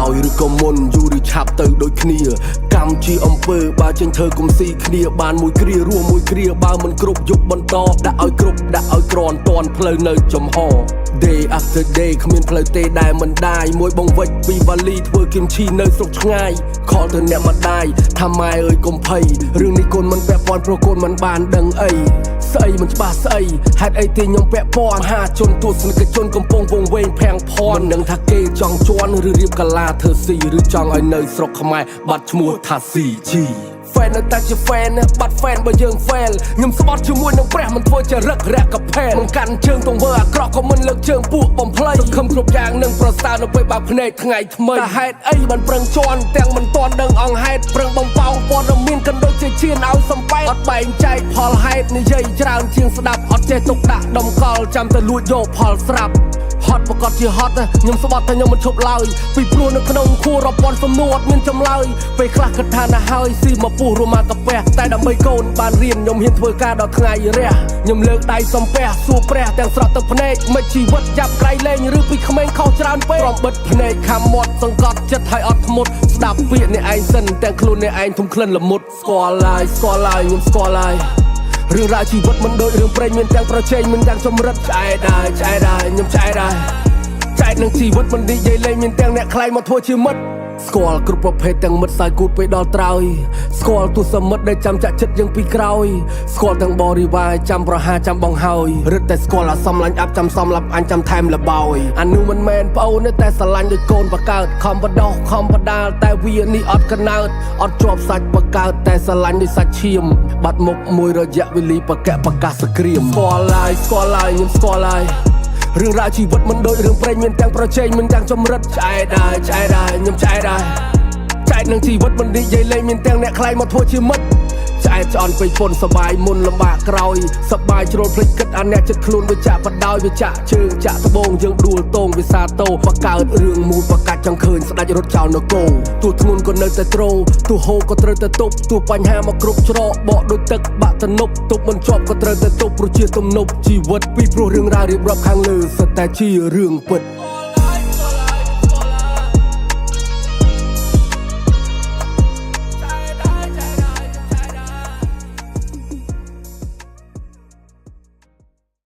ោយឬក៏មុនយូរឬឆាប់ទៅដូចគ្នាកម្មជាអំពើបើចេញធ្វើគុំស៊ីគ្នាបានមួយគ្រារស់មួយគ្រាបើមិនគ្រប់យុគបន្តដាក់ឲ្យគ្រប់ដាក់ឲ្យក្រនតនផ្លូវនៅចំហ Day after day គ្មានផ្លូវទេដែលមិនដាយមួយបងវិចពីវ៉ាលីធ្វើគឹមឈីនៅស្រុកឆ្ងាយ call ទៅអ្នកម្ដាយថាម៉ែអើយកុំភ័យរឿងនេះកូនមិនពាក់ព័ន្ធព្រោះកូនមិនបានដឹងអីស្អីមិនច្បាស់ស្អីហេតុអីទេខ្ញុំពាក់ព័ន្ធមហាជនទស្សនិកជនកំពុងវងវែងភាំងភ័ណ្ឌមិនដឹងថាគេចង់ជន់ឬរៀបកាឡាធ្វើស៊ីឬចង់ឲ្យនៅស្រុកខ្មែរបាត់ឈ្មោះថា CG fan នៅតែជា fan បាត់ fan បើយើង fail ខ្ញុំស្បត់ជាមួយនឹងព្រះមិនធ្វើចរិតរកកផែនមិនកាន់ជើងទង្វើអាក្រក់ក៏មិនលើកជើងពួកបំភ្លៃសង្ឃឹមគ្រប់យ៉ាងនឹងប្រសើរនៅពេលបើកភ្នែកថ្ងៃថ្មីតែហេតុអីបានប្រឹងជន់ទាំងមិនទាន់ដឹងអង្គហេតុប្រឹងបំពងព័ត៌មានកិនដូចជាឈានឲ្យសំប៉ែតអត់បែងចែកផលហេតុនិយាយច្រើនជាងស្ដាប់អត់ចេះទុកដាក់ដំកល់ចាំតែលួចយកផលស្រាប់ហត់ប្រកាសជាហត់ណាខ្ញុំស្បត់តែខ្ញុំមិនឈប់ឡើយពីព្រោះនៅក្នុងខួររាប់ពាន់សំណួរអត់មានចម្លើយពេលខ្លះគិតថាណាហើយស៊ីមកពុះរួមមកកាពះតែដើម្បីកូនបានរៀនខ្ញុំហ៊ានធ្វើការដល់ថ្ងៃរះខ្ញុំលើកដៃសំពះសួរព្រះទាំងស្រក់ទឹកភ្នែកមិនជីវិតចាប់ក្រៃលែងឬពីក្មេងខុសច្រើនពេកព្រមបិទភ្នែកខំមាត់សង្កត់ចិត្តឲ្យអត់ធ្មត់ស្ដាប់ពាក្យអ្នកឯងសិនទាំងខ្លួនអ្នកឯងធំក្លិនល្មុតស្គាល់ឡើយស្គាល់ឡើយខ្ញុំស្គាល់ឡើយរឿងរ៉ាវជីវិតមិនដូចរឿងព្រេងមានទាំងប្រជែងមានទាំងចម្រិតឆ្អែតដែរឆ្អែតដែរខ្ញុំឆ្អែតដែរចែកនឹងជីវិតមិននិយាយលេងមានទាំងអ្នកខ្លែងមកធ្វើជាមិត្តស្គាល់គ្រប់ប្រភេទទាំងមិត្តសាយគូតពេលដល់ត្រើយស្គាល់ទស្សមិត្តដែលចាំចាក់ចិត្តយើងពីក្រោយស្គាល់ទាំងបរិវារចាំប្រហាចាំបងហើយរឹតតែស្គាល់អាសំឡាញ់អាប់ចាំសំឡាប់អញចាំថែមលបោយអានោះមិនមែនប្អូនទេតែស្រឡាញ់ដូចកូនបកើតខំបដោះខំបដាលតែវានេះអត់កណើតអត់ជាប់សាច់បកើតតែស្រឡាញ់ដូចសាច់ឈាមបាត់មុខមួយរយៈវេលីបកៈបកាសក្រៀមស្គាល់ឡើយស្គាល់ឡើយខ្ញុំស្គាល់ឡើយរឿងរ៉ាវជីវិតមិនដូចរឿងព្រេងមានទាំងប្រជែងមានទាំងចម្រិតឆ្អែតដែរឆ្អែតដែរខ្ញុំឆ្អែតដែរចែកនឹងជីវិតមិននិយាយលេងមានទាំងអ្នកខ្លែងមកធ្វើជាមិត្តឆ្អែតឆ្អន់ពេកពុនសបាយមុនលំបាកក្រោយសបាយជ្រុលភ្លេចគិតអាអ្នកចិត្តខ្លួនវាចាក់បដោយវាចាក់ជើងចាក់ត្បូងយើងដួលតងវាសាតោបកើតរឿងមូលបកាច់ចង់ឃើញស្ដាច់រត់ចោលនគរទោះធ្ងន់ក៏នៅតែត្រូទោះហូក៏ត្រូវតែទប់ទោះបញ្ហាមកគ្រប់ច្រកបកដូចទឹកបាក់ទំនប់ទប់មិនជាប់ក៏ត្រូវតែទប់ព្រោះជាទំនប់ជីវិតពីព្រោះរឿងរ៉ាវរៀបរាប់ខាងលើសិតតែជារឿងពិត។